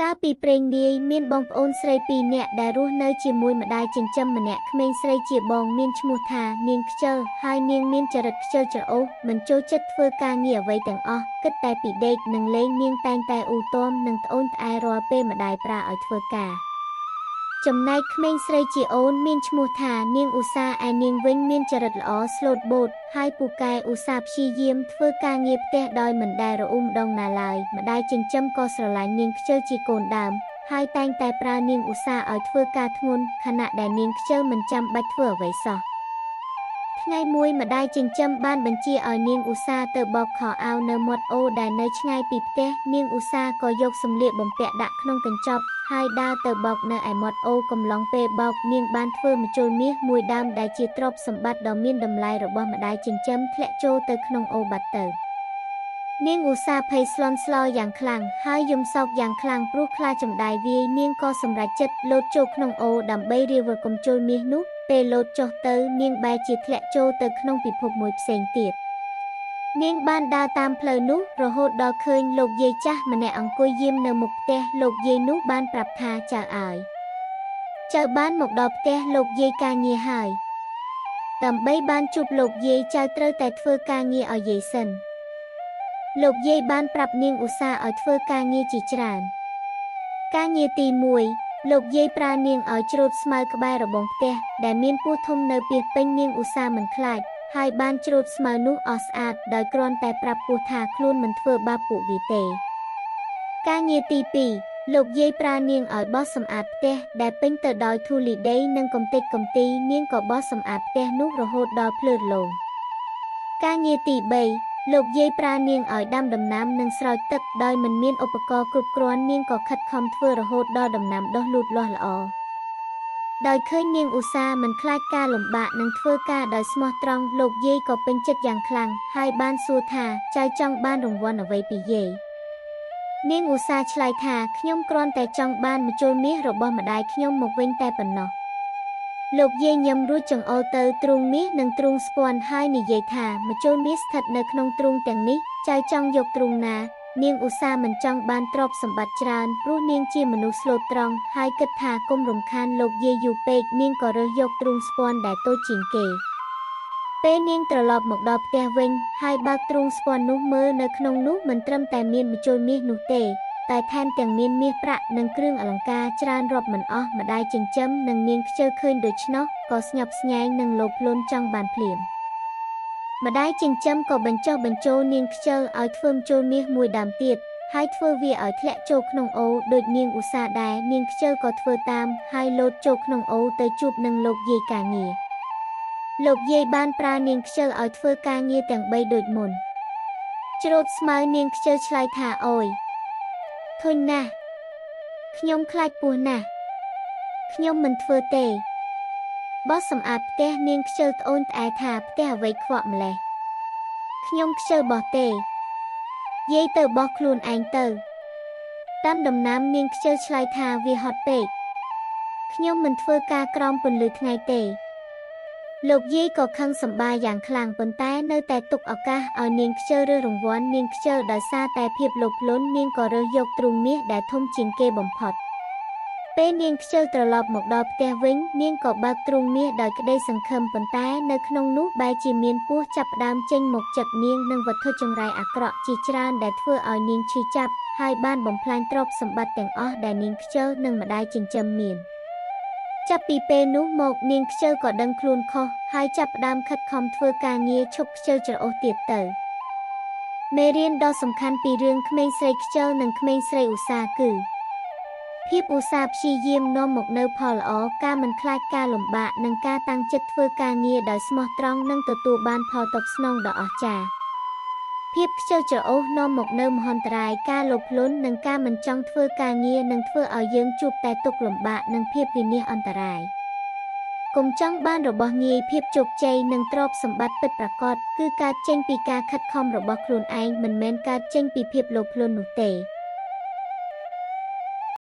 កាលពីព្រេងនាយមានបងប្អូនស្រីពីរនាក់ដែលរស់នៅជាមួយម្ដាយចិញ្ចឹមម្នាក់ក្មេងស្រីជាបងមានឈ្មោះថានាងខ្ជិលហើយនាងមានចរិតខ្ជិលច្រអូសមិនចូលចិត្តធ្វើការងារអ្វីទាំងអស់គិតតែពីដេកនិងលេងនាងតែងតែអ៊ូទាំនិងត្អូញត្អែររាល់ពេលម្ដាយប្រើឲ្យធ្វើការចំណែកក្មេងស្រីជាអូនមានឈ្មោះថានាងឧស្សាហ៍ឯនាងវិញមានចរិតល្អស្លូតបូតហើយពូកែឧស្សាហ៍ព្យាយាមធ្វើការងារផ្ទះដោយមិនដែលរអ៊ូម្ដងណាឡើយម្ដាយចិញ្ចឹមក៏ស្រឡាញ់នាងខ្ជិលជាកូនដើមហើយតែងតែប្រើនាងឧស្សាហ៍ឲ្យធ្វើការធ្ងន់ខណៈដែលនាងខ្ជិលមិនចាំបាច់ធ្វើអ្វីសោះថ្ងៃមួយម្ដាយចិញ្ចឹមបានបញ្ជាឲ្យនាងឧស្សាហ៍ទៅបោកខោអាវនៅមាត់អូរដែលនៅឆ្ងាយពីផ្ទះនាងឧស្សាហ៍ក៏យកសម្លៀកបំពាក់ដាក់ក្នុងកញ្ចប់ហើយដើរទៅបោកនៅឯមាត់អូរកំឡុងពេលបោកនាងបានធ្វើម្ជុលមាសមួយដើមដែលជាទ្រព្យសម្បត្តិដ៏មានតម្លៃរបស់ម្ដាយចិញ្ចឹមធ្លាក់ចូលទៅក្នុងអូរបាត់ទៅនាងឧស្សាហ៍ភ័យស្លន់ស្លោយ៉ាងខ្លាំងហើយយំសោកយ៉ាងខ្លាំងព្រោះខ្លាចចំដាយវាយនាងក៏សម្រេចចិត្តលោតចូលក្នុងអូរដើម្បីរាវកុំជុលមាសនោះពេលលោតចុះទៅនាងបែរជាធ្លាក់ចូលទៅក្នុងពិភពមួយផ្សេងទៀតនាងបានដើរតាមផ្លូវនោះរហូតដល់ឃើញលោកយាយចាស់ម្នាក់អង្គុយយាមនៅមុខផ្ទះលោកយាយនោះបានប្រាប់ថាចៅអើយចៅបានមកដល់ផ្ទះលោកយាយការងារហើយដើម្បីបានជួបលោកយាយចៅត្រូវតែធ្វើការងារឲ្យយាយសិនលោកយាយបានប្រាប់នាងឧស្សាហ៍ឲ្យធ្វើការងារជាច្រើនការងារទី1លោកយាយប្រើនាងឲ្យច្រូតស្មៅក្បែររបងផ្ទះដែលមានពស់ធំនៅពាសពេញនាងឧស្សាហ៍មិនខ្លាចហើយបានច្រូតស្មៅនោះអស់ស្អាតដោយគ្រាន់តែប្រាប់ពស់ថាខ្លួនមិនធ្វើបាបពួកវាទេការងារទី2លោកយាយប្រើនាងឲ្យបោសសម្អាតផ្ទះដែលពេញទៅដោយធូលីដីនិងកំទេចកំទីនាងក៏បោសសម្អាតផ្ទះនោះរហូតដល់ភ្លឺរលោងការងារទី3លោកយាយប្រើនាងឲ្យដាំដំណាំនិងស្រោចទឹកដោយមិនមានឧបករណ៍គ្រប់គ្រាន់នាងក៏ខិតខំធ្វើរហូតដល់ដំណាំដុះលូតលាស់ល្អដោយឃើញនាងឧស្សាហ៍មិនខ្លាចការលំបាកនិងធ្វើការដោយស្មោះត្រង់លោកយាយក៏ពេញចិត្តយ៉ាងខ្លាំងហើយបានសួរថាចៅចង់បានរង្វាន់អ្វីពីយាយនាងឧស្សាហ៍ឆ្លើយថាខ្ញុំគ្រាន់តែចង់បានម្ជុលមាសរបស់ម្ដាយខ្ញុំមកវិញតែប៉ុណ្ណោះលោកយាយញឹមរួចចង្អុលទៅទ្រូងមាសនិងទ្រូងស្ពាន់ហើយនិយាយថាម្ជុលមាសស្ថិតនៅក្នុងទ្រូងទាំងនេះចៅចង់យកទ្រូងណានាងឧស្សាហ៍មិនចង់បានទ្រព្យសម្បត្តិច្រើនព្រោះនាងជាមនុស្សស្លូតត្រង់ហើយគិតថាកុំរំខានលោកយាយយូរពេកនាងក៏រើសយកទ្រូងស្ពាន់ដែលតូចជាងគេពេលនាងត្រឡប់មកដល់ផ្ទះវិញហើយបើកទ្រូងស្ពាន់នោះមើលនៅក្នុងនោះមិនត្រឹមតែមានម្ជុលមាសនោះទេតែថែមទាំងមានមាសប្រាក់និងគ្រឿងអលង្ការច្រើនរាប់មិនអស់ម្ដាយចិញ្ចឹមនិងនាងខ្ជិលឃើញដូច្នោះក៏ស្ញប់ស្ញែងនិងលោភលន់ចង់បានភ្លាមម្ដាយចិញ្ចឹមក៏បញ្ចុះបញ្ចូលនាងខ្ជិលឲ្យធ្វើម្ជុលមាសមួយដើមទៀតហើយធ្វើវាឲ្យធ្លាក់ចូលក្នុងអូរដូចនាងឧស្សាហ៍ដែរនាងខ្ជិលក៏ធ្វើតាមហើយលោតចូលក្នុងអូរទៅជួបនឹងលោកយាយការងារលោកយាយបានប្រើនាងខ្ជិលឲ្យធ្វើការងារទាំង3ដូចមុនច្រូតស្មៅនាងខ្ជិលឆ្លើយថាអូយធុញណាស់ខ្ញុំខ្លាចពស់ណាស់ខ្ញុំមិនធ្វើទេបោសសម្អាតផ្ទះនាងខ្ជិលត្អូញត្អែថាផ្ទះអ្វីខ្វក់ម្លេះខ្ញុំខ្ជិលបោះទេយាយទៅបោះខ្លួនឯងទៅតាមដំណាំនាងខ្ជិលឆ្លើយថាវាហត់ពេកខ្ញុំមិនធ្វើការក្រោមពន្លឺថ្ងៃទេលោកយាយក៏ខឹងសម្បាយ៉ាងខ្លាំងប៉ុន្តែនៅតែទុកឱកាសឲ្យនាងខ្ជិលរើសរង្វាន់នាងខ្ជិលដោយសារតែភាពលោភលន់នាងក៏រើសយកទ្រូងមាសដែលធំជាងគេបំផុតពេលនាងខ្ជិលត្រឡប់មកដល់ផ្ទះវិញនាងក៏បើកទ្រូងមាសដោយក្តីសង្ឃឹមប៉ុន្តែនៅក្នុងនោះបែរជាមានពស់ចាប់ផ្ដើមចេញមកចឹកនាងនិងវត្ថុចង្រៃអាក្រក់ជាច្រើនដែលធ្វើឲ្យនាងឈឺចាប់ហើយបានបំផ្លាញទ្រព្យសម្បត្តិទាំងអស់ដែលនាងខ្ជិលនិងម្ដាយចិញ្ចឹមមានចាប់ពីពេលនោះមកនាងខ្ជិលក៏ដឹងខ្លួនខុសហើយចាប់ផ្ដើមខិតខំធ្វើការងារឈប់ខ្ជិលច្រអូសទៀតទៅមេរៀនដ៏សំខាន់ពីរឿងក្មេងស្រីខ្ជិលនិងក្មេងស្រីឧស្សាហ៍គឺភាពឧស្សាហ៍ព្យាយាមនាំមកនូវផលល្អការមិនខ្លាចការលំបាកនិងការតាំងចិត្តធ្វើការងារដោយស្មោះត្រង់និងទទួលបានផលតបស្នងដ៏អស្ចារ្យភាពខ្ជិលច្រអូសនាំមកនូវមហន្តរាយការលោភលន់និងការមិនចង់ធ្វើការងារនឹងធ្វើឲ្យយើងជួបតែទុក្ខលំបាកនិងភាពវិនាសអន្តរាយកុំចង់បានរបស់ងាយភាពជោគជ័យនិងទ្រព្យសម្បត្តិពិតប្រាកដគឺកើតចេញពីការខិតខំរបស់ខ្លួនឯងមិនមែនកើតចេញពីភាពលោភលន់នោះទេ